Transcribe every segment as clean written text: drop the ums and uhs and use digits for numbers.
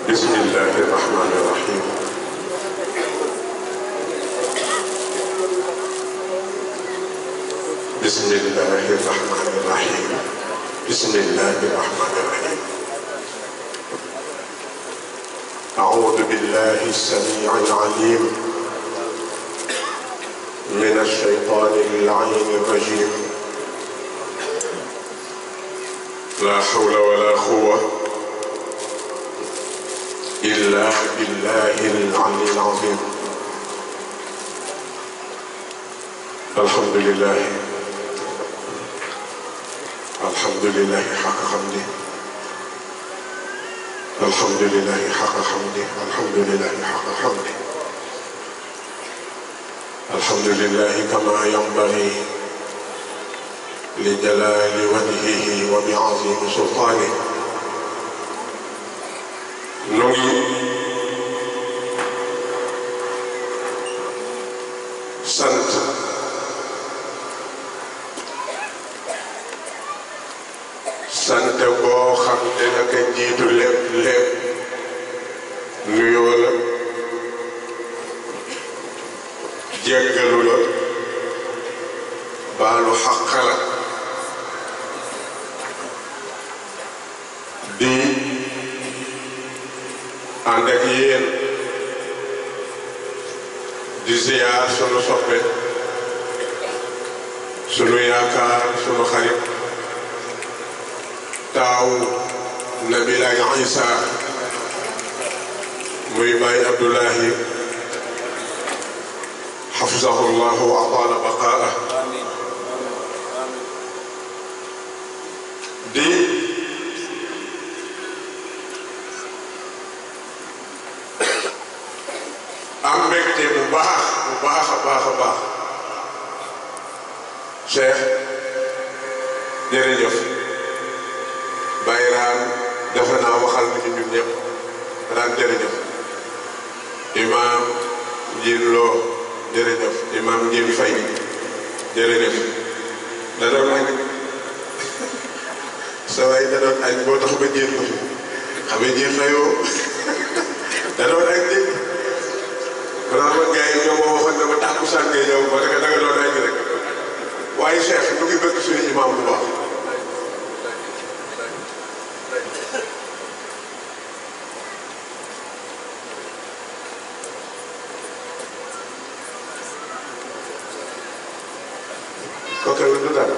بسم الله الرحمن الرحيم. بسم الله الرحمن الرحيم. بسم الله الرحمن الرحيم. أعوذ بالله السميع العليم من الشيطان اللعين الرجيم. لا حول ولا قوة إلا بالله العلي العظيم. الحمد لله الحمد لله حق حمده. الحمد لله حق حمده. الحمد لله حق حمده. الحمد لله كما ينبغي لجلال وجهه وبعظيم سلطانه. نوي سنت سنت بو خامte naka jiitu lépp nuyoo la jéggalu la baalu xaq la di ànd ak yéen di ziyaar sunu soppe sunu yaakaar sunu xarit taaw Nabila Isa muy Baye Abdullahi xafizahu llahu wa ataala baqaa'ah di am mbégte bu baax a baax Cheikh jërëjëf Baye Raan defe naa waxal nañu ñun ñëpp Raan jërëjëf Imam Ndjine Lo jërëjëf Imam Ndjine Faye jërëjëf da doon añ sa waay da doon añ boo tax ba jéem ko fi xam nga jéem fayoo da doon añ de maanaam man gars yi ñoo ma waxoon ne ma tàkkusaan ngay ñëw ba da nga doon añ rek waaye Cheikh ñu ngi bëgg suñu imam bu baax kooku la du dara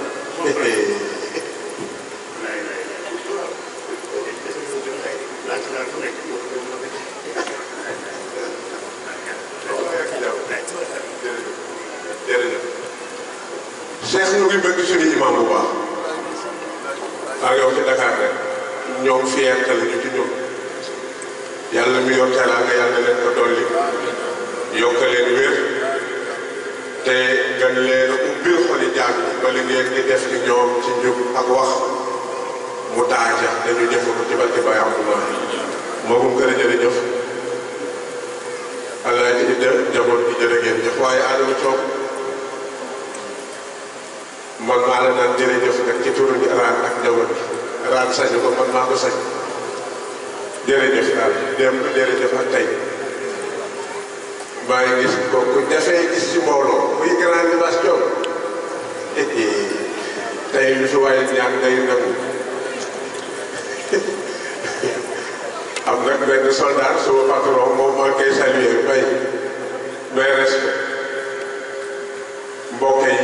Cheikh ñu ngi bëgg suñu imam bu baax ak yow ci Dakar rek ñoom fierté lañu ci ñoom yàlla mi yor teraanga yàlla leen ko dolli yokk leen wér te gën leen ubbil xoli jaam yi ba li ngeen di def ci ñoom ci njub ak wax mu taaja dañu jëf ko ci barke Baye Abdoulaye moom gën a jërëjëf allah ci jaboot gi jërë ngeen jëf waaye Adama Thiaw man maa la naan jërëjëf nag ci turu bi Raan ak njaboot bi Raan sañ ko man maa ko sañ jërëjëf daal démb jërëjëf ak tey maa ngi gis kooku dafay gis ci mbooloo muy grand libaas Thiaw tey lu fi waaye ñaan day nangu am nag benn soldat suma patron moom maa koy saluer bay may respect mbokk yi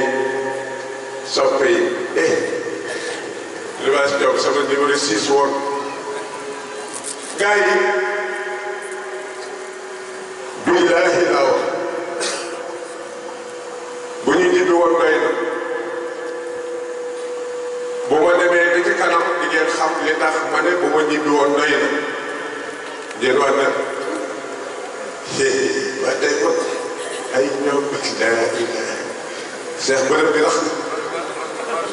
soppe yi libaas Thiaw sama numéro 6 woon gars yi billaahi laa wax bu ñu ñibbi woon doy na bu ma demee ba ci kanam di ngeen xam li tax ma ne bu ma ñibbi woon doy na ngeen wax na ba tey ko ay ñoom laa ilaaha Cheikh bërëb bi rax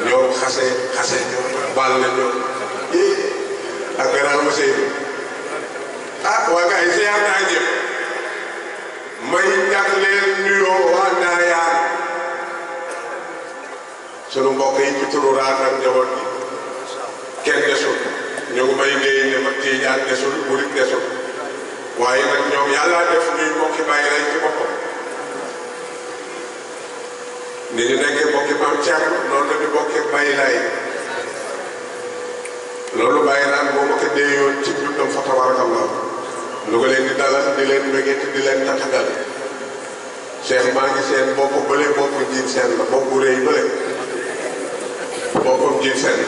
ñoom xase baal na ñoom ak grand monsieur waa gars yi siyaar naa ñëpp may ñàkk leen nuyoo waa Ndaayaan sunu mbokk yi ci turu Raan ak njaboot gi kenn desul ñu ngi may ngay ne ma Tijaan desul murit desul waaye nag ñoom yàlla def ñuy bokki bàyyi lay ci boppam ni ñu nekkee bokki maam Thierno noonu la ñu bokkee bàyyi lay loolu bàyyi naan boo ma ko déeyoon ci dundam fa tabarakallah lu ko leen di dalal di leen bëggee di leen tatagal Cheikh maa ngi seen bopp bële bopp Ndjine seen la bopp bu rëy bële boppam Ndjine seen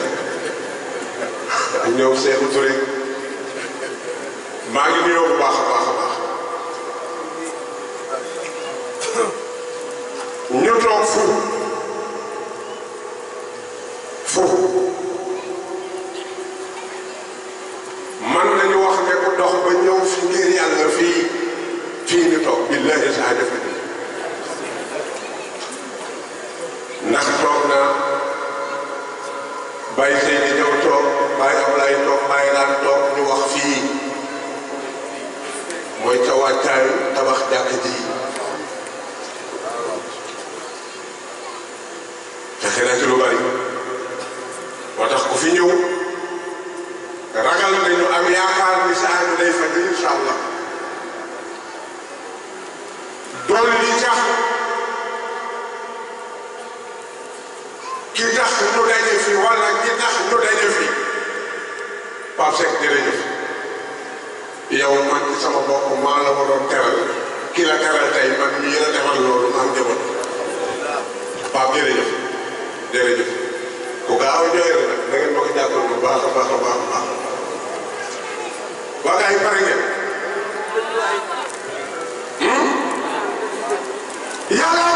la ñoom Seydou Touré maa ngi nuyoo bu baax a baax a baax ñu toog fu man nañu wax ne ku dox ba ñëw fi ngir yàlla fii ñu toog billahi saa def ndax toog na Baye Seydi ñëw toog Baye Ablaye toog Baye Laan toog ñu wax fii mooy ca wàccaayu tabax jàkk ji fexe na ci lu bari moo tax ku fi ñëw ragal nañu am yaakaar ni sa aju day faj incha allah dool li tax ki tax ñu daje fi wala ki tax ñu daje fi Pape Seck jërëjëf yow man ci sama bopp maa la waroon teral ki la teral tey man mii la defal loolu maa ngi demoon Pape jërëjëf jërëjëf ku gaaw a jooy la nag da ngeen ma ko jàppal bu baax a baax a baax a baax waa gars yi pare ngeen yàlla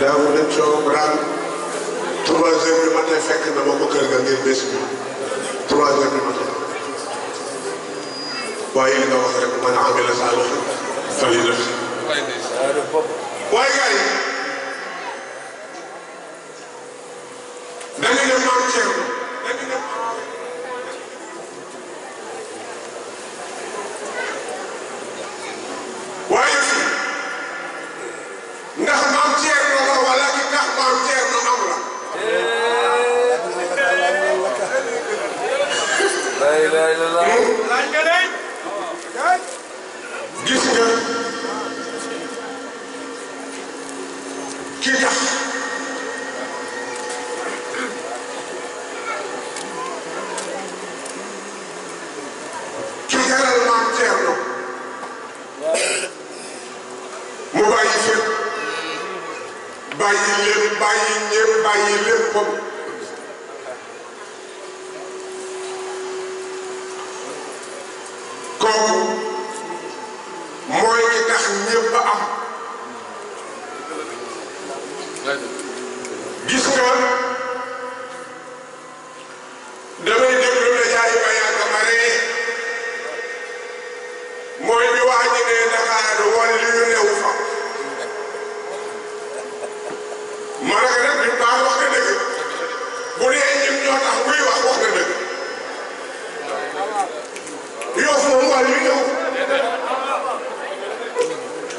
Daouda Thiaw ran 3 heures du matin fekk na ma ko kër ga ngir bés bi 3 heures du matin waaye li nga wax rek man amila saalihan falinafsihi waaye gars yi dañu ne maam Thierno waaye fii ndax maam Thierno la wala ki tax maam Thierno am la. gis nga ki tax ki jaral maam Thierno mu bàyyi fépp bàyyi lépp bàyyi ñëpp bàyyi léppam kooku mooy ki tax ñëpp am gis nga damay déglu la jaay ba yàgg ma ree mooy bi waa ji ne Dakar wala li ñu new fa ma ne ko nag bi baax wax nga dëgg bu dee ñun ñoo tax muy wax nga dëgg yow moom wàll yu néew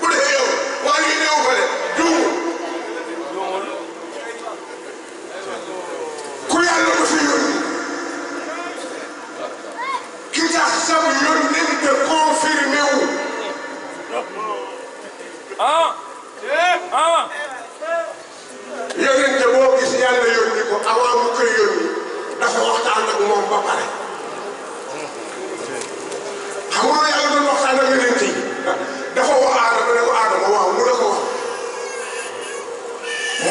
bu dee yow wàll yu néew fa de juumul ku yàlla du fi yónni ki tax sam yónni te confirmé wu yónnente boo gis yàlla yónni ko avant mu koy yónni dafa waxtaan ak moom ba pare xam nga yàlla doon waxtaan ak yónnente yi dafa wax Aadama ne ko Aadama waaw mu ne ko wax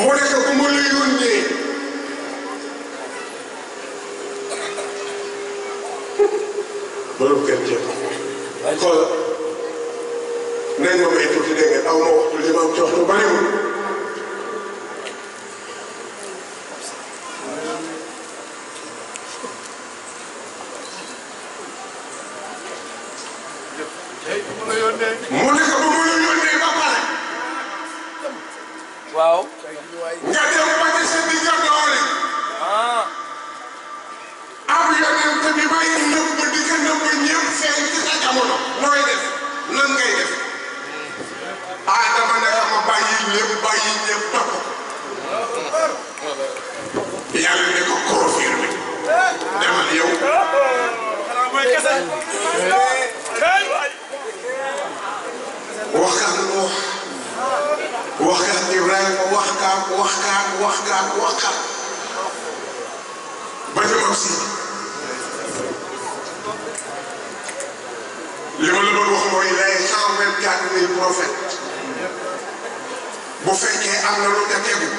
mu ne ko bu ma la yónnee borom kër ceeb xool nañ ma may tuuti dégg ngeen aw ma waxtu li ma am ci waxtu bariwul mu ne ko bu ma la yónnee ba pare waaw nga dem ba ci sa digg doole ab yonent bi may nëbb di ko nëbb ñëpp feeñ ci sa jamono nooy def nan ngay def Adama ne ma bàyyi lépp bàyyi ñëpp topp yàlla ne ko confirmé demal yow waxtaan Nuux waxtaan Ibrahima waxtaan ba jëm si li ma la doon wax mooy les 124 000 prophètes bu fekkee am na lu ca tegu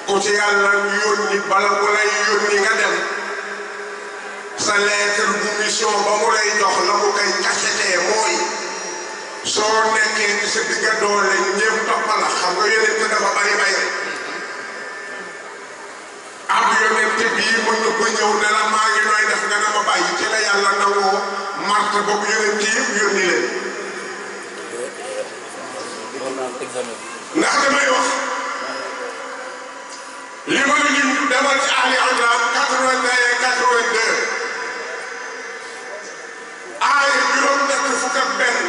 ku ci yàlla yónni bala mu lay yónni nga dem sa lettre bu mission ba mu lay jox la mu koy cacheté mooy soo nekkee ci sa digga doole ñëpp toppal la xam nga yonent dafa bari bay ab yonent bii mën na ko ñëw ne la maa ngi nooy def nga ne ma bàyyi ci la yàlla nangoo marte boobu yonent yëpp yónni leen ndax damay wax li ma la lim demal ci Ali Imran 81 82 aaya juróom-ñett fukk ak benn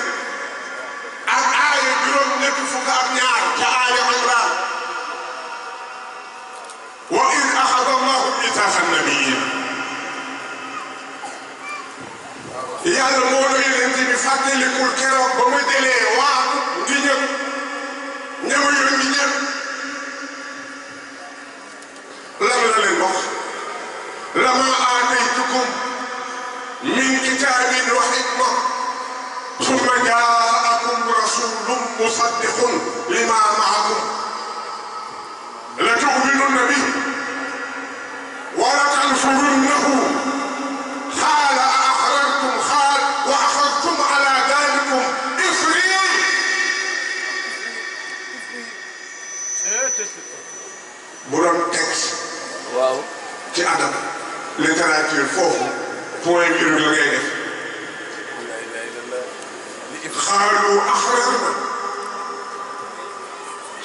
ak aaya juróom-ñett fukk ak ñaar ca Ali Imran wa id axada allahu mitaaqa nabiyyiin yàlla moo la yonent bi fàttalikul keroog ba mu jëlee waatu di ñëpp ñëw yónni ñëpp lan la leen wax lamaa aataytukum min kitaabin wa hikma summa jaa'akum rasuulun musaddiqun limaa ma'akum latu'minunna bihi wa latansurunnahu qaala a-aqrartum qaala wa axadtum alaa daalikum isrii قالوا أخرجنا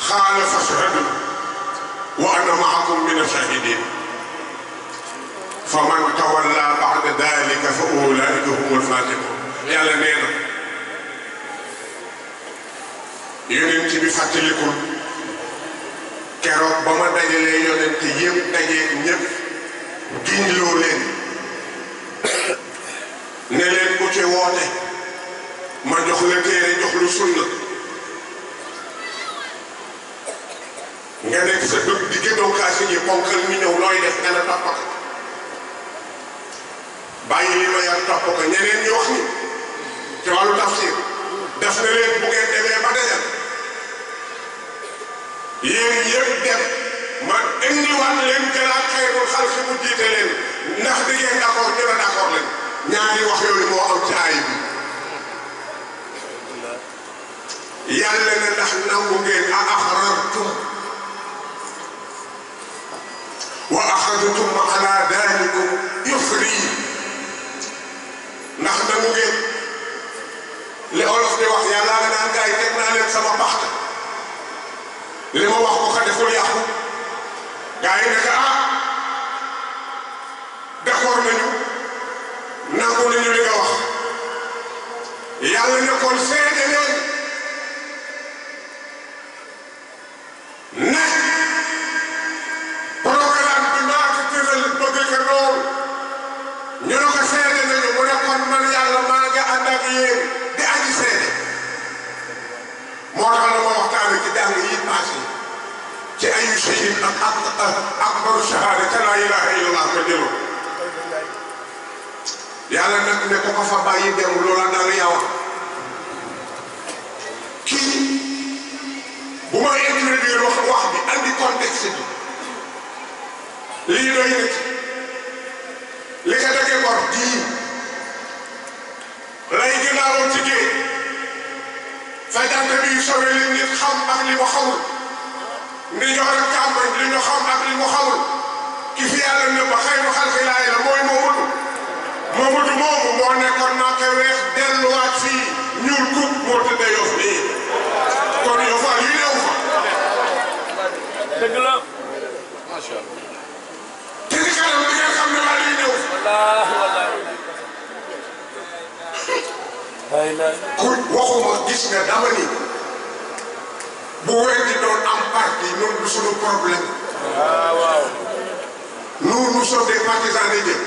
قال فاشهدوا وأنا معكم من الشاهدين فمن تولى بعد ذلك فأولئك هم الفاتحون يلا نينا yonent bi fàttalikul keroog ba ma dajalee yonent yëpp dajeeg ñëpp giñloo leen ne leen ku ci woote ma jox la téere jox lu sunna nga nekk sa dëkk di gëdoo kaasi ji ponkal ñu ñëw looy def nga ne topp ko bàyyi li ma yar topp ko ñeneen ñi wax ni ci wàllu tafsir def na leen bu ngeen demee ba dajal yéen yëpp dem ma indiwaat leen jëlaat xayrul xalqi mu jiite leen ndax di ngeen d'accord ñu ne d'accord leen ñaari wax yooyu moo am ci aay bi yàlla ne ndax nangu ngeen a axrartum wa axadtum ala dalikum yusri ndax nangu ngeen li olof di wax yàlla nga naan gars yi teg naa leen sama baxta li ma wax ko ka deful yàqu gars yi ne que ah d'accord nañu nangu nañu li nga wax yàlla ne kon seede leen ne programme bi maa ko tëral bëgg ko lool ñu ne ko seede nañu mu ne kon man yàlla maa ngi ànd ak yéen di aji seede moo tax la ma waxtaane ci jàng yi passé ci ayu shahid ak akbaru shahada te laa ilaha illallah ma jëlu yàlla nag ne ko fa bàyyi dem loola dara yow kii bu ma introduire wax bi andi contexte bi lii doy na ci li ko dëggee bor dii lay ginnaawoon ci géej fa jant bi sowe li nit xam ak li mu xamul ndi ñoo rek càmmoñ li ñu xam ak li mu xamul ki fi yàlla ne ba xayru xalqi laay la mooy Momadou moomu moo nekkoon naa koy weex delluwaat fii ñuul kub moo tëddee Yoff nii kon Yoff fa yu néew fa dëgg la macha Allah te ci kanam di ngeen xam ne waa yu néew ku waxuma gis nga dama ni bu weddi doon am parti ñun du suñu problème waaw nous sommes des partisans de Dieu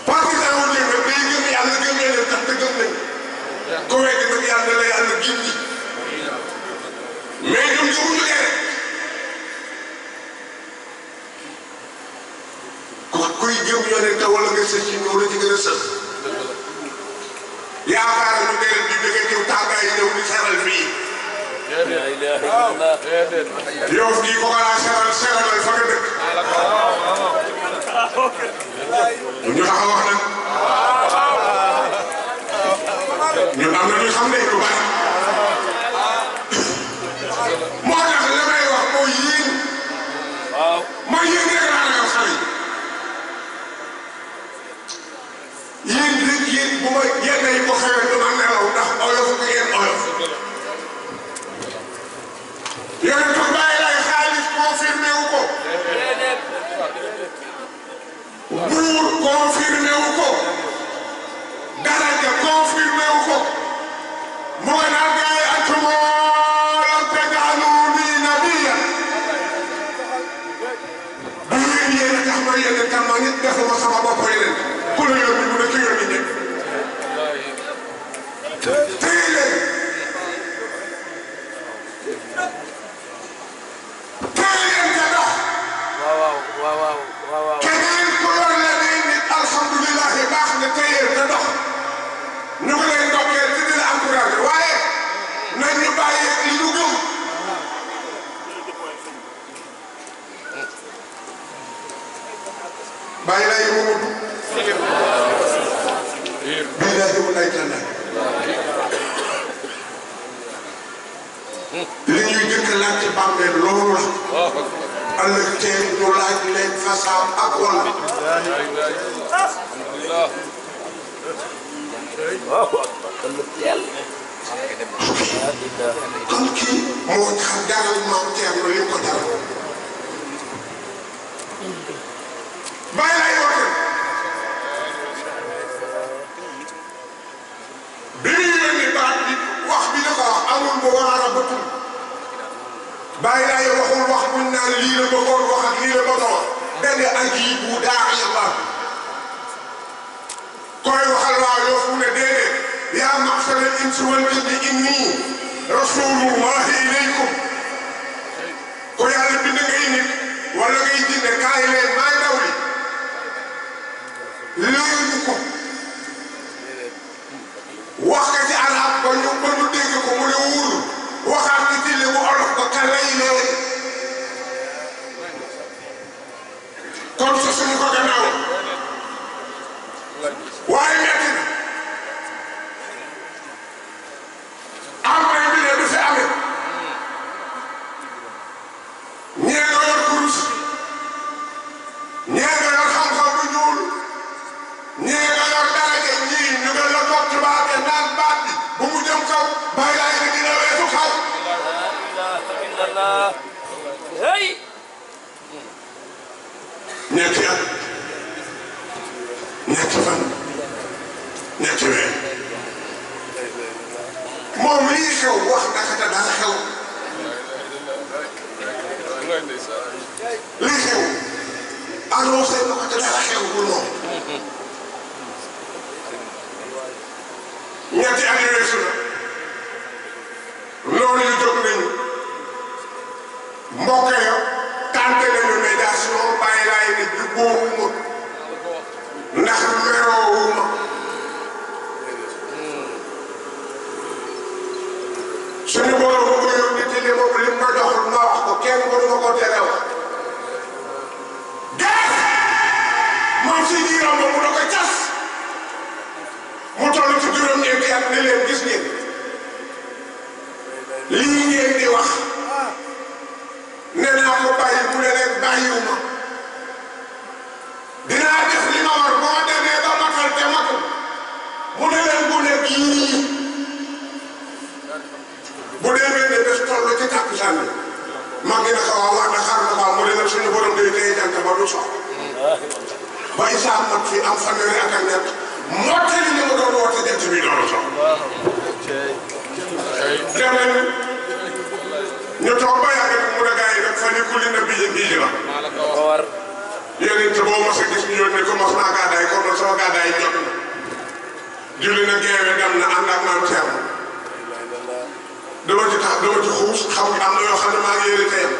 partisan wu Dieu nag day gëm yàlla gëm yeneen tax te gëm nañ ku weddi nag yàlla la yàlla gindi mais ñun gëmuñu rek kuy gëm yonent wala nga sës ci ñëw la ci gën a sës yaakaar ñu deret bi jóge ci tàngaay ñëw di seral fii Yoff kii ko laa seralal fa nga dëkk ñu tax a wax nag ñun am na ñu xam ne lu bari moo tax la may wax mooy yéen mooy yéen rek laa ragal xale yi yéen bu ma yenn yi ko xewee dama nelaw ndax oyof ko yéen oyof yooyu tax bàyyi lay xaalis confirmé wu ko buur confirmé wu ko daraja confirmé wu ko mu nga naan gars yi antumoo lam tajaalu nii nabiya bu yéen tax ma yéen tam ma nit defuma sama bopp yeneen ku la yóbbu mu ne ki yóbbu ñëpp téye leen te dox keneen ku yor la day nit alhamdulilah baax na téye te dox ñu ngi lay ndokkeel te di la encouragé waaye nañ ñu bàyyi li ñu gëm bàyyi lay Momadou billahi wallahi taala li ñuy jëkk laaj ci bàmmeel loolu la ëllëg tey ñu laaj leen façon ak wala kon kii moo xam jaral maam Thierno li ko jaral bàyyi lay woote bi muy yónni baat bi wax bi ñu ko wax amul mu war a bëtul bàyyi lay waxul wax buñ naan lii la bëggoon wax ak lii la bëggoon wax benn ajibu daa'i Allah koy waxal waa yoo fu ne déedéet yaa ma'shara al-insi wal jinni inni rasulullahi ilaykum ko yàlla bind ngay nit wala ngay jinne kaay leen maay daw li léegi ko wax ka ci arab ba ñu dégg ko mu ne wóorul waxaat ki ci li mu olof ba ka lay leen kon sa suñu ko gannaaw waaye metti na emprunt bi ne du fi amee ñee nga yor kurus ñee nga yor xam-xam bu ñuul ñee nga yor daraja ñii ñu nga la toog ci baate naan baat bi bu mu jëm kaw bàyyi laay ne dina weesu kaw ñetti at ñetti fan ñetti weer moom lii xew wax naka te dara xew lii xew annoncé na ko te dara xew bul moom ñetti at yu weesu na loolu yu jóg nañu mbokk ya tànte nañu médiation bàyyi laay ne jubboowuma ndax meroowuma suñu borom bu ko yóbbu ci li ma jox ma wax ko kenn mënu ma ko tere wax gerte moom si jiiram ba mu da ko cas mu toll ci juróom-ñeenti at ne leen gis ngeen lii ngeen di wax nee naa ko bàyyi mu ne leen bàyyiwuma dinaa def li ma war boo demee ba matal te matul mu ne leen bu ne kii bu demee ne bés toll ci takkusaan bi mag ngi naka waaw wax na xar na waaw mu ne leen suñu borom day téye jant ba du sox ba Isaa mat fi am fanweeri at ak ñett mottali li mu doon woote jant bi doon sox dem nañu ñu toog ba yàgg mu ne gars yi rek fa ni kulli na bii la yéen te boo mos a gis ñu yónnee ko mos naa gàddaay comme nag sama gàddaay jot na julli na geewe dem na ànd ak maam Thierno dama ci xuus xam am na yoo xam ne maa ngi yéene teyam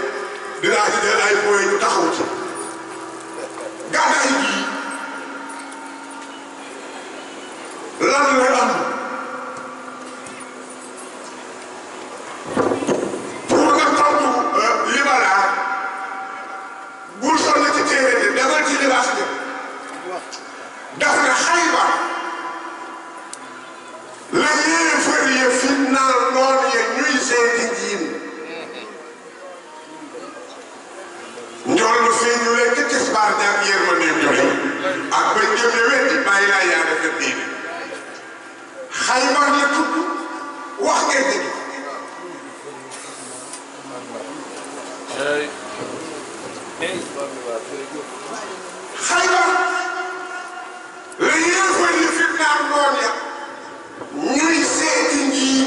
dinaa ci jël ay points ñu taxaw ci gàddaay bii lan la am pour nga tontu libala bul sonn ci téere de demal ci libaas de daf na Xaybar la yéefar ya fitnaal noon ya ñuy seeti Ndjine njool lu feeñu leen ci tisbaar ñaar yërmandeem joxe ak ba jëm ya weddi bàyyi laa yaa defar diine Xaybar la tudd wax ngeen dëgg Xaybar la yéefar ya fitnaal noon ya ñuy seeti Ndjine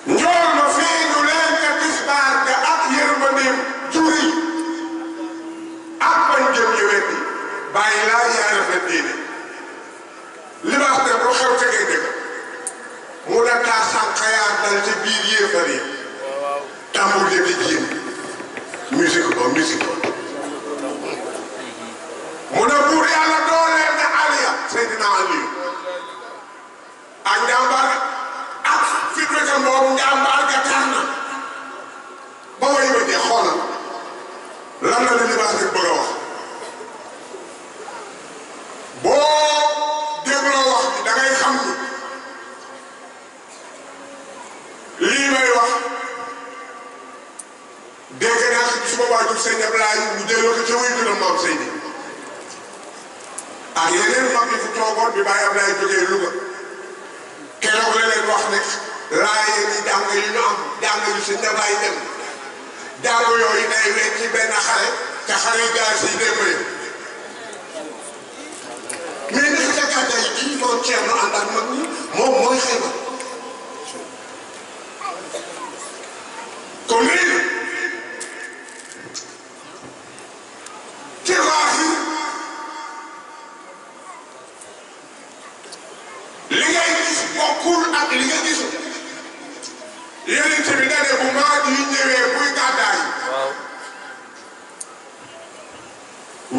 njool ma feeñu leen ca tisbaar ga ak yërmandeem juri ak bañ jëm ñu weddi bàyyi laa yaa rafet diine libaas ne bu xew te ngay dëgg mu ne taa sànqayaar dal ci biir yéefar yi tàmbul de di jiin musique ba mu ne buur yàlla dooleel na Aliya Seydina Aliyu ak njàmbaar ak fitwetam boobu njàmbaar ga tar na ba way ba jeex xoolal lan la libaas rek bëgg a wax boo dégloo wax bi da ngay xam ni lii may wax dégg naa ci suma waajur sëñ Ablaye mu jëloo ko ca wuy juróom maam Seydi ak yeneen mag yi fi toogoon bi Baye Ablaye jógee Louga keroog la leen wax ne laayeen yi jàng yu ñu am jàng yu si ne Baye dem jàng yooyu day wecc ci benn xare te xare gaal si démb yi mais naka ca gàddaay gi moom Thierno ànd ak mag ñi moom mooy xayma kon léegi ci waax yi li ngay gis bokkul ak li nga gisul yeneen bi da ne bu maa yi ñëwee buy gàddaay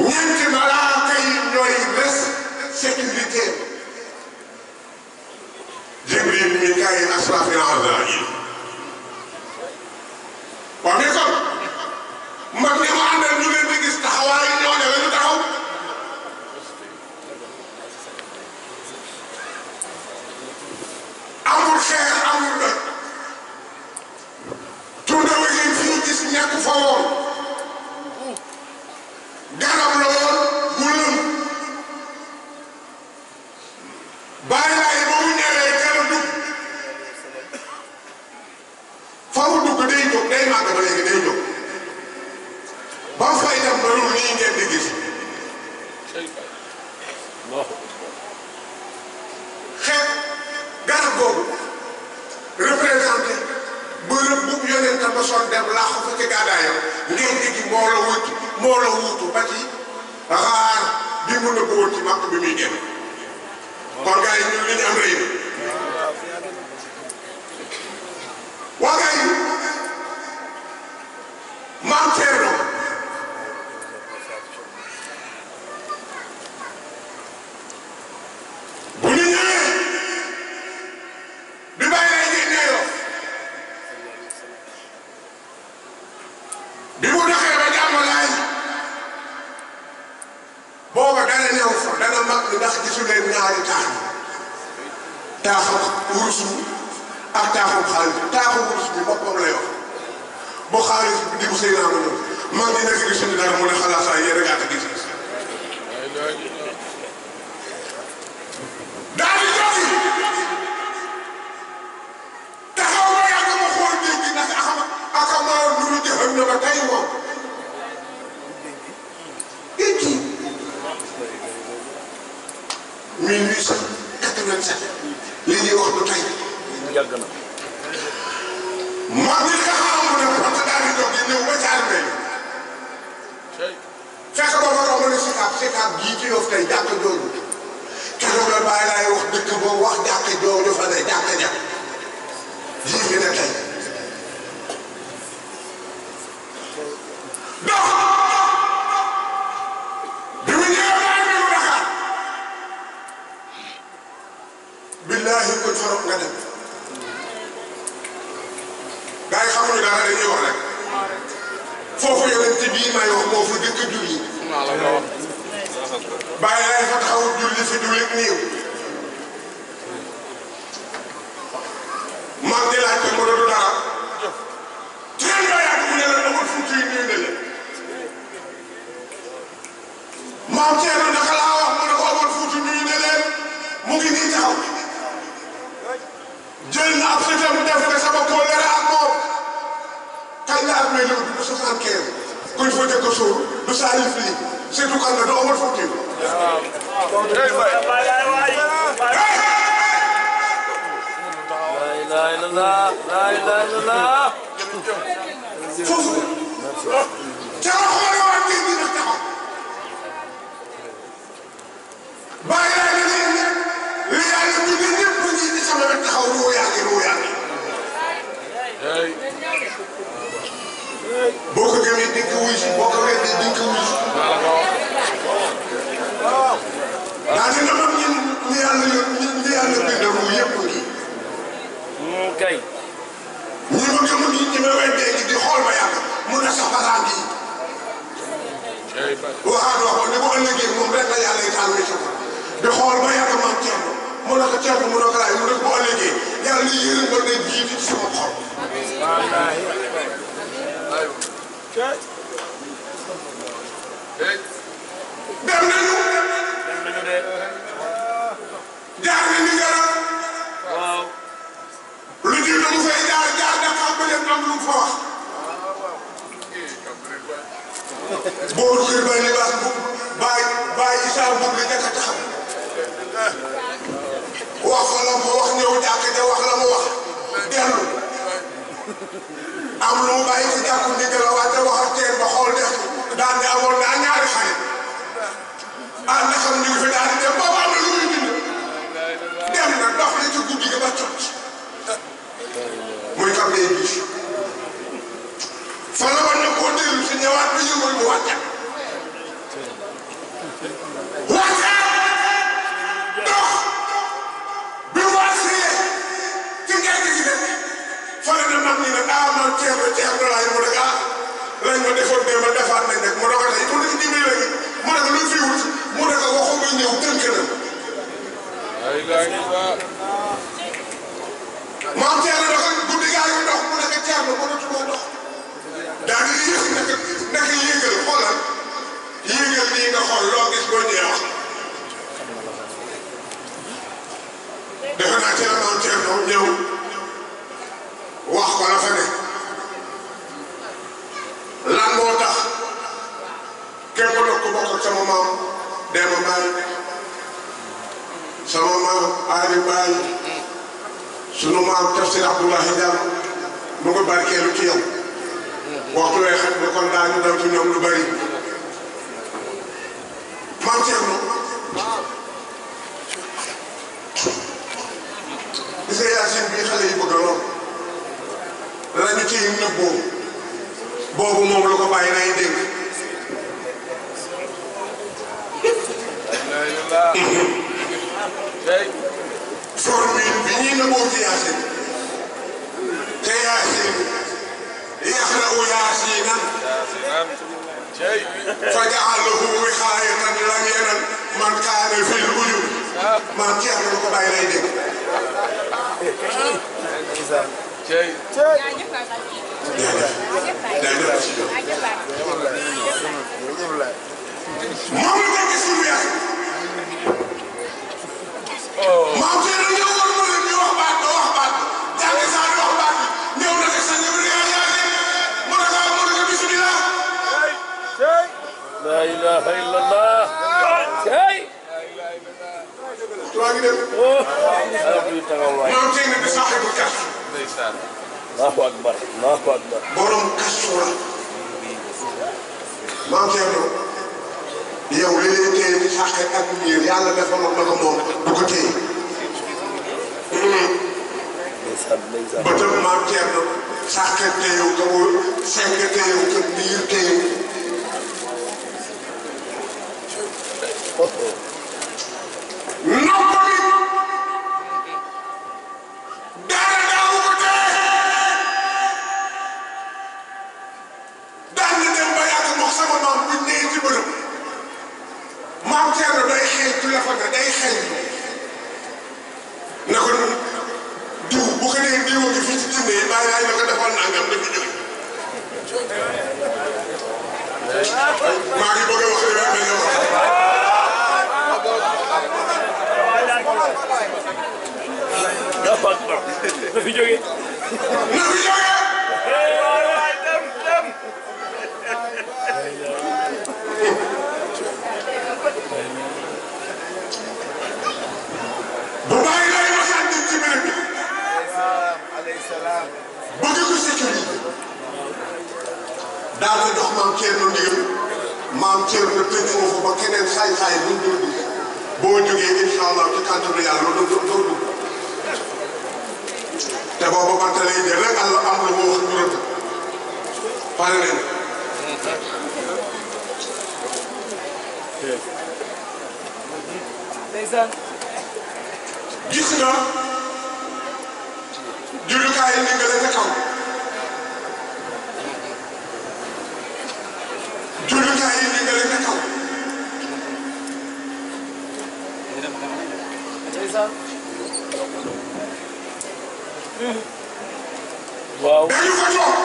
ñeenti malaaka yi ñooy res sécurité Jibril Mikaayil Asraafil Azraayil waaw mais kon mag ñi ma àndal ñu leen di gis taxawaay ñoo ne la ñu taxaw amul xeer amul doj tunda wa ngeen fii gis ñàkk fa woon garab la woon bu lëm bàyyi laay ba mu ñëwee kala dugg fa mu dugg day jóg day màgg ba léegi day jóg ba fay dem ba lu nii ngeen di gis xeet garab boobu représenté bërëb bu yonent ba son dem laaxu fa ci gàddaayam ngeen di moo la wuutu ba ci xaar bi mu nëbbu woon ci màkk bi muy génn kon gars yi ñun li ñu am rëy na waa gars yi maam Thierno bu ñu ñëwee bi Baye lay génnee yoo bi mu doxee ba jàmmalaay booba dana new fa dana mag ni ndax gisu leen ñaari taax yi taaxam wurus bi ak taaxam xaalis bi taaxam wurus bi boppam lay wax bu xaalis bi di bu sëy naa ko ñëw man di nekk gisuñu dara mu ne xalaat saa yéen a gàtt gis daal di jóg taxaw ba yàgg ma xool géej gi ndax akama lu ñu jëfam na ba tey moom géej gi 1887 li ñuy wax du tey yàgg na maa ngi taxaw mu ne parce que daal di jóg ñëw ba ca armée fekk ba ma romb ne sikaab gii ci Yoff tey jàkk jooju keroog la Baye laay wax dëkk boobu wax jàkk jooju fa ne jàkk ja ji fi ne tey dox bi mu ñëwee Baye ñëw Dakar billahi kuñ farok nga dem gars yi xamuñu dara dañuy wax rek foofu yonent bii may wax moo fa dëkk julli Baye laay fa taxaw julli fi jullit niiw maa ngi laajte mu doon dara teel nga yàgg mu ne la amul fuuti yu nuyu ne la maam Thierno naka laa wax mu ne ko amul fuuti nuyu ne leen mu ngi nii taxaw jël na ab sëtam def ko sama kóllëre ak moom kañ la ak may lëw du 75 kuñ fa jëkk a suur du Salif lii surtout kan la du amul fuuti La ilaha illallah. foofu ca la xoole waat géej gi nag taxaw Baye laay ne li yàlla bi ne ñëpp ñi di sama wet taxaw ruu yaa ngi boo ko gëmee di nga wuy si boo ko weddee di nga wuy si daa dina mag ñi yàlla bind ruu yëpp ngi Kay. ñi ma gëm ñi ma weddee di xool ba yàgg mun na sax basaan gi waxaat waxoon ne bu ëllëgee moom rek la yàlla taal wi ci di xool ba yàgg maam Thierno mu ne ko Thierno mu ne ko laay mu ne ko bu ëllëgee yàlla yërëm ba ne jiitu ci sama xol dem nañu am lu mu bàyyi ci jàkku ndigal la wàcce wax ak teen ba xool def daan ne amoon naa ñaari xarit ah na xam ñu ngi fi daal di dem boobu am na lu muy bind dem na dox na ci guddi gi ba cot muy kam dee gis fa la war na koo dellu si ñëwaat ba yëngal mu wàccaat dox bi mu wàccee ci gerte gi nag fa la ne mag ñi nag ah man Thierno laay mu ne ah lañ ma defoon de ma defaat nañ rek mu ne ko tey mu ne ci dimbali léegi mu ne ko lu fi wut mu ne ko waxu nga ñëw tënk na. maam Thierno dafa guddi gaa yu ndox mu ne ko Thierno mënatuma ndox daa di yéex naka yéegal xoolal yéegal nii nga xool loo gis boo ñëwee wax defe naa ci la maam Thierno ñëw wax ko la fa ne lan moo tax képp ku bokk ak sama maam Demba Baye sama maam Ali Baye sunu maam Tafsir Abdoulahi Diallo mu ngi barkeelu ci yow waxtu wee xam ne kon daañu daw ci ñoom lu bari maam Thierno gis nga Yacine bii xale yi bëgg lool la ñu ciy nëbboo boobu moom la ko bàyyi nay dégg formule bi ñuy nëbboo ci Yacine te Yacine yaxra'u Yaasinan faja'alahu wiqaayatan lam yanal man kaana fil ujub maam Thierno la ko bàyyi nay dégg moom la nekk suñu yaay maam Thierno ñëw woon ma leen ñu wax baat ba wax baat jàng saa di wax baat bi ñëw na ko sa ñëw yaa mu ne ko bismillah la ilaha illallah tuwaa ngi dem maam Thierno di saaxibu kas Allahu akbar Allahu akbar borom kasu la maam Thierno yow li lay téye ci sàqe ak ñiir yàlla defaloon na ko moom du ko téye bëtëm maam Thierno sàqe téyew ka mu seng téyew ka niir téyew noppali dara daawu ko tee daan na dem ba yàgg mox sama maam buñ nee ci bërëb maam Thierno day xëy téléphone day xëy na ko diw bu ko nee diw a ngi fii ci Tinde yi bàyyi laay na ko defal nangam na fi jóge maa ngi bëgg a wax li mel ne wax Allahu akbar na fi jóge na fi jóge bu bàyyi lay masaan dem ci béréb bi bëgg ko sécurité daal di dox maam Thierno ndigal maam Thierno tëj foofu ba keneen saay-saay buñ dul dugg boo jógee incha allah ci kàttanu yàlla doo dugg te booba banta lay jël rek àll am lu mu wax ñu rëdd pare nañ gis nga jullukaay yi ndigal ca kaw jullukaay yi ndigal ca kaw waaw dañu ko toog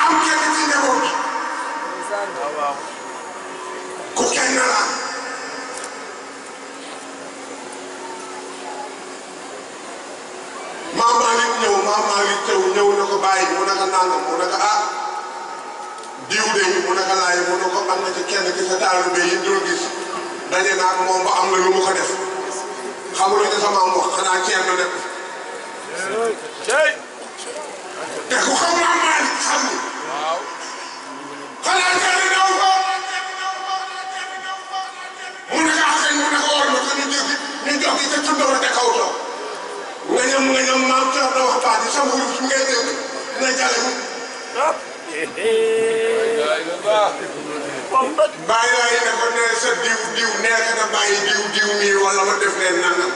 am kenn ci njaboot ku kenn la maam Malick ñëw na ko bàyyi mu ne ko nangam mu ne ko diw de mu naka laay mu ne ko am na ci kenn ci sa taalibe yi dul gis daje naa ak moom ba am na lu mu ko def xamul ne sama am wax xanaa Thierno nekk te ku xam naa Malick xam ni xanaa Thierno daw ko mu ne ko axañ mu ne ko war na ko ñu jógi te tundoor te kaw toog nga ñam maam Thierno wax baat yi sama wurus ngay dégg na jale mu bàyyi laa yi ne ko ne sa diw nekk na bàyyi diw mii wala ma def leen nangam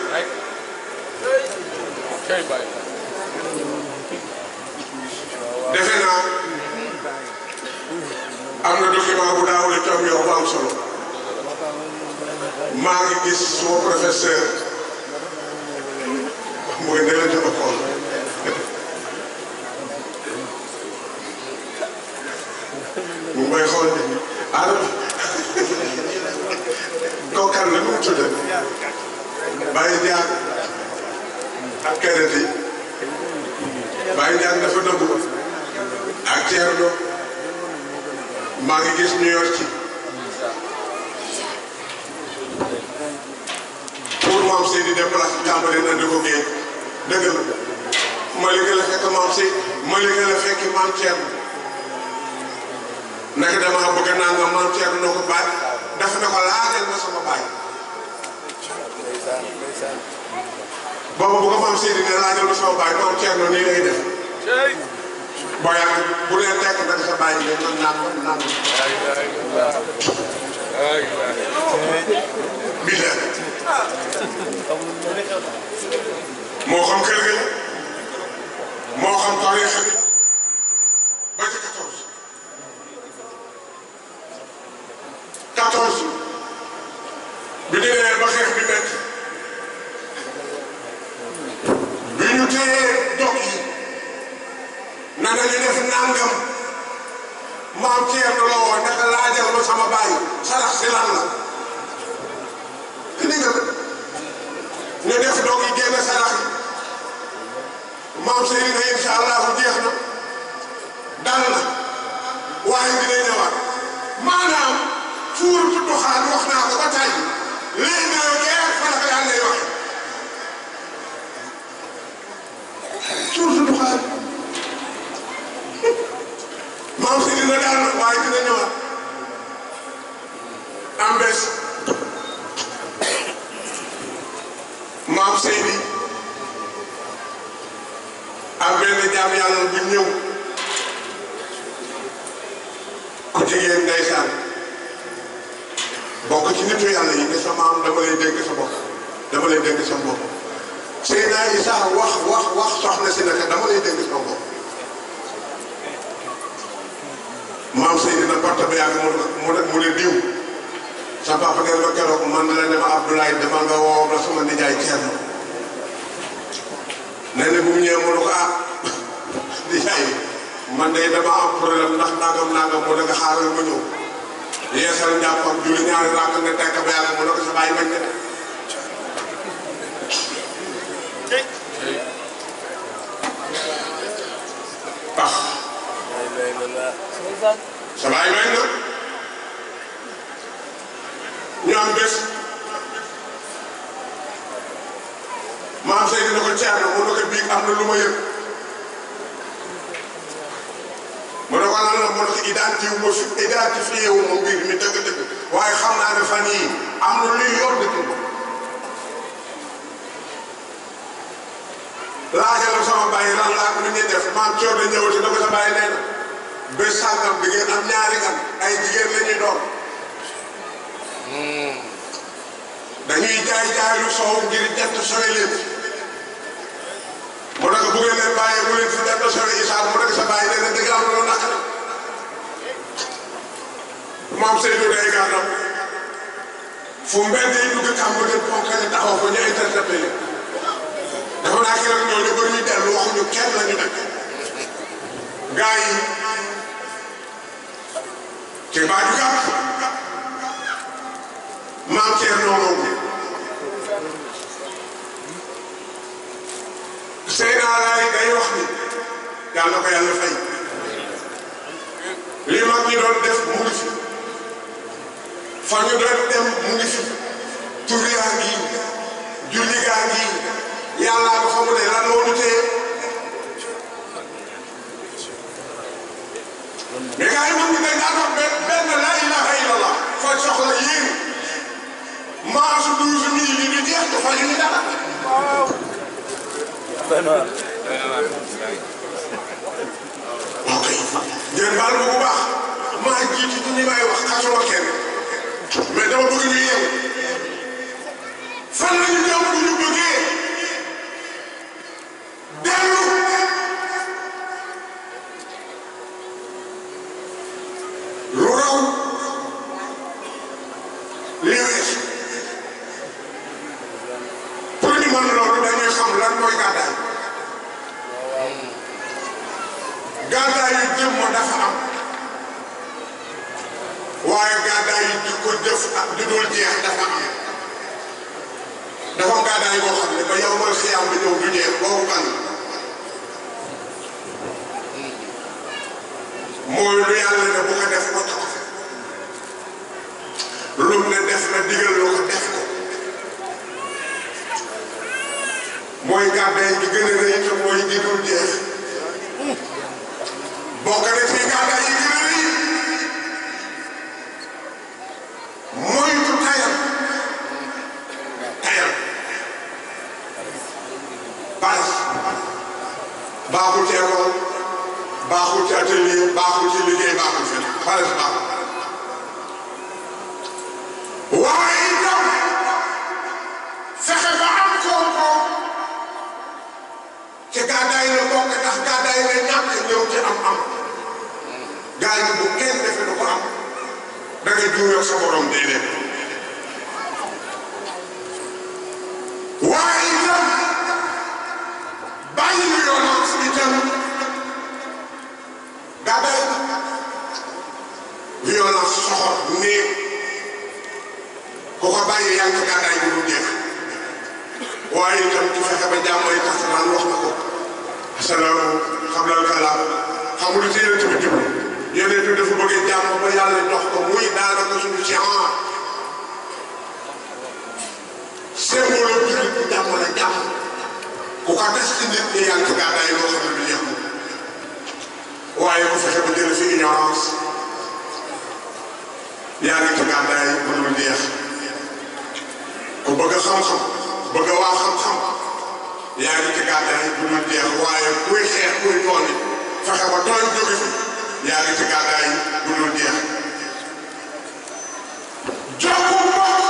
defe naa am na document bu daawule Thiam yow bu am solo maa ngi gis suma professeur mu ngi ne la jëm a xool mu may xool ni Adama kooku la nu mu tudd Baye Ndjine ak keneen yi Baye Ndjine dafa dëgg ak Thierno maa ngi gis ñu yor ci pour maam Seydi déplacé tàmbali na di ko géej dëgg la Malika la fekk maam Seydi Malika la fekk maam Thierno naka dama bëgg naa nga maam Thierno noo ko baay def na ko laajal ma sama baay boobu bu ko maam Seydi ne laajal ma sama baay maam Thierno nii lay def boo yàgg bu leen tekk nag sa baay yi man naan bi la moo xam kër ga moo xam tariixa bi ba ci 14 bi ñu nee ba xeex bi métti bi ñu téyee dog yi na nañu def nangam maam Thierno la woon naka laajal ma sama baay sarax si lan la indi nga ñu def dog yi génn sarax yi maam Seydi ne incha allahu jeex na dal na waaye dina ñëwaat maanaam suur tu doxaan wax naa ko ba tey léegi nga yow jeex fa la ko yàlla lay waxe suur tu doxaan maam Seydi na daal na waaye dina ñëwaat am bés maam Seydi am benn jaam yàlla bu ñëw ku jigéen ndeysaan bokk ci nitu yàlla yi ne sa maam dama lay dégg sa bopp dama lay dégg sa bopp Seydina Isa wax soxna si naka dama lay dégg sa bopp maam Seydi na porte ba yàgg mu ne diw sa papa ngeen ma keroog man la ne ma Abdoulaye dama nga woo la sama nijaay Thierno nee na bu mu ñëwee mu ne ko nijaay man de dama am problème ndax nangam mu ne nga xaaral ma ñëw yeesal njàppam julli ñaari rakk nga tekk ba yàgg mu ne ko sa bàyyi bañ ne sa bàyyi bañ na ñu am bés maam Seydi na ko Thierno mu ne ko bii am na lu ma yëg mu ne ko lan la mu ne ko identifié wu ma mbir mi dëgg-dëgg waaye xam naa ne fan yii am na luy yor dëkk ba laajal sama bàyyi lan laa ko ni ñuy def maam Thior da ñëwati na ko sa bàyyi nee na bés sàngam bi ngeen am ñaari gan ay jigéen la ñuy doon dañuy jaay lu soow ngir jant sooy leen mu ne ko bu ngeen leen bàyyee mu leen fi jant sooy isaar mu ne ko sa bàyyi nee na dëgg am na lu naq na maam Seydou day gàttal fu mbedd yi dugg kàmb ngeen ponkale taxaw ko ñu intercepté leen dafa naa ki rek ñooñu bëri ñu dellu waxuñu kenn la ñu nekk gaa yi ci baaju gàtt maam Thierno noonu Seydina laay day wax ni yàlla ko yàlla fay lii ma ñi doon def mu ngi fi fa ñu doon dem mu ngi fi tur yaa ngi julli gaa ngi yàlla nga xamul ne lan moo ñu téye mais gars yi moom ñu dañ daan wax benn la ilaha illallah faj soxla yéen maasu 12000 yi ñu jeex te faju ñu dara ok ngeen baal ma bu baax maa jiitu ci ñi may wax xasuma kenn mais dama bëgg ñu yeewu fan la ñu ñëw bu ñu bëggee dellu lu raw li weesu pour ñu mën loolu dañuy xam lan mooy gàddaay gàddaay yu jëmm dafa am waaye gàddaay yu di ko jëf ak di dul jeex dafa am dafa am gàddaay boo xam ne ba yow mooy xiyaam bi ñëw du jeex boobu kan mooy lu yàlla ne bu ko def ko tax lu ne def na digal lu ko def ko mooy gàddaay gi gën a rëy te mooy di dul jeex bokk na ci gàddaay yi gën a rëy mooy du tayal baras baaxul ci école baaxul ci atelier baaxul ci liggéey baaxul fenn baras baaxul waaye itam fexe ba am koom-koom ci gàddaay la bokk ndax gàddaay la ñàkk ñëw ci am-am gaay yi bu kenn defee du ko am da ngay juuyoo sa borom déedéet waaye itam bàyyi violence itam gàddaay violence soxor néeg ku ko bàyyi yaa ngi ci gàddaay bi du jeex waaye itam ci fexe ba jàmmay tax naan wax na ko asalaamu xablal kalaam xamul ci yéen tamit jublu yéen it dafa bëgg jàmm ba yàlla jox ko muy daanaka suñu ci symbole jullit bu jàmm la jàmm ku ko des ci nit ñi yaa ngi ci gàddaay loo xam ne du jeex waaye bu fexe ba jël fi ignorance yaa ngi ci gàddaay bu dul jeex ku bëgg xam-xam bëgg waa xam-xam yaa ngi ci gàddaay bu dul jeex waaye kuy xeex kuy tooñ fexe ba tooñ jóge fi yaa ngi ci gàddaay bu dul jeex jokku mbokk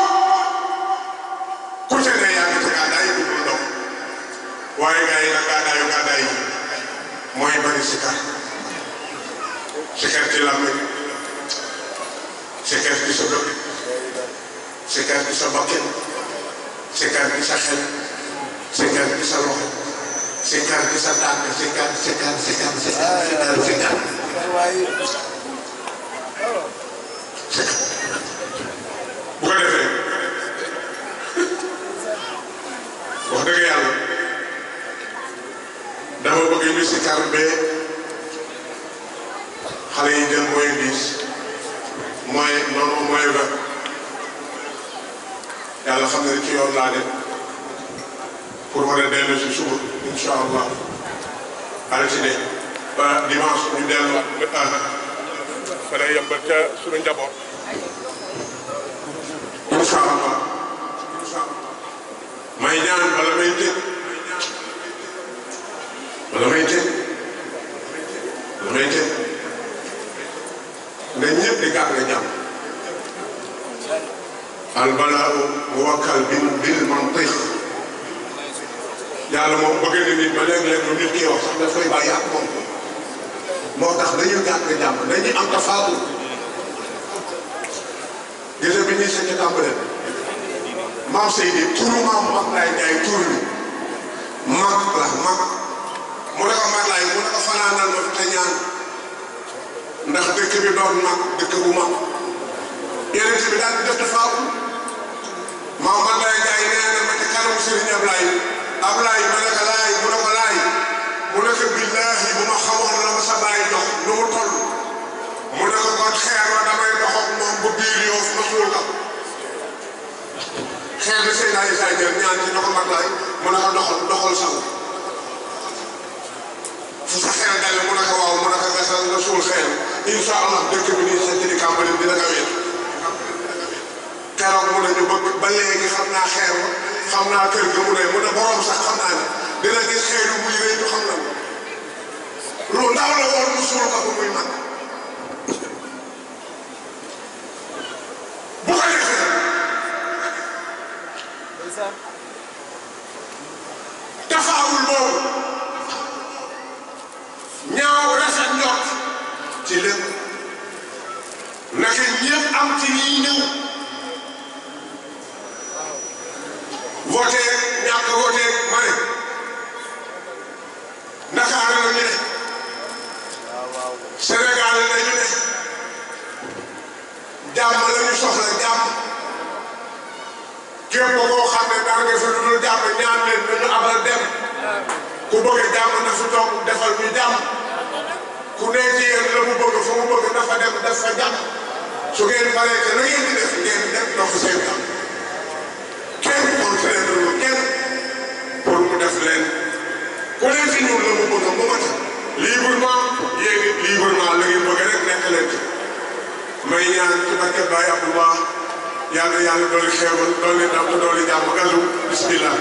ku ci ne yaa ngi ci gàddaay bu dul ndox waaye gars yi nag gàddaay yi mooy bari sikar sikar ci làmmiñ sikar ci sa dëkk sikar ci sa bakkan sikar ci sa xel sikar ci sa loxo sikar ci sa tànk sikar bu ko defee wax dëgg yàlla dama bëgg ñu sikar bee xale yi jël mooy 10 mooy noonu mooy 20 yàlla xam ne ci yoon laa dem pour war a dellu si suba incha allah altine ba dimanche ñu dellu fa lay yembal ca suñu njaboot incha allah may ñaan bala may tëj ne ñëpp di gàtt nga jàmm albalaaw muwakkal bil mantiq yàlla moom bëgg na nit ba léeg-léeg lu nit ki wax sax daf koy bàyyi ak moom moo tax dañuy gàtt nga jàmm dañuy am tafaatu gis bi ñuy sëñ tàmbalee maam Seydi turu maam mag laay jaay tur bi mag la mag mu ne ko mag laay mu ne ko fanaanal ma fi te ñaan ndax dëkk bi doon mag dëkk bu mag yeneen bi daal di def tafaatu maam mag laay jaay nee na ma ci kanamu Serigne Ablaye ma ne ko laay mu ne ko laay mu ne ko billaahi bu ma xamoon la ma sa baay jox nu mu toll mu ne ko kon laay jël ñaan ci ndoxu mag laay mu ne ko doxal sang fu sa xel dale mu ne ko waaw mu ne ko gasal nga suul xel incha allah dëkk bi nii sa ci Cambérène dina ko wéet keroog mu ne ñu bëgg ba léegi xam naa xeer ba xam naa kër ga mu ne borom sax xam naa ne dina gis xeer yu muy rëy ñu xam na lu ndaw la woon mu suul ko muy mag bu ko defee tafaawul boobu ñaaw rafet njort ci lépp naka ñëpp am ci ñiy ñëw voté ñàkk voté ma ne Dakar la ñu ne Sénégal la ñu ne jàmm la ñu soxla jàmm képp koo xam ne dara nga fi lu dul jàmm ñaan leen nañu abal dem ku bëgg jàmm na fi toog defal ñu jàmm ku ne ci yéen la mu bëgg fa mu bëgg dafa dem def fa jàmm su ngeen paree te la ngeen di def ngeen def dox seen jàmm kenn contraindre lu kenn pour mu def leen ku leen ci ñun la mu bëgg mu mat librement yéen it librement la ngeen bëgg rek nekk leen ci may ñaan ci barke Baye Abdullah yàlla dooli xeewal dooli ndam dooli jàmm galu bismillah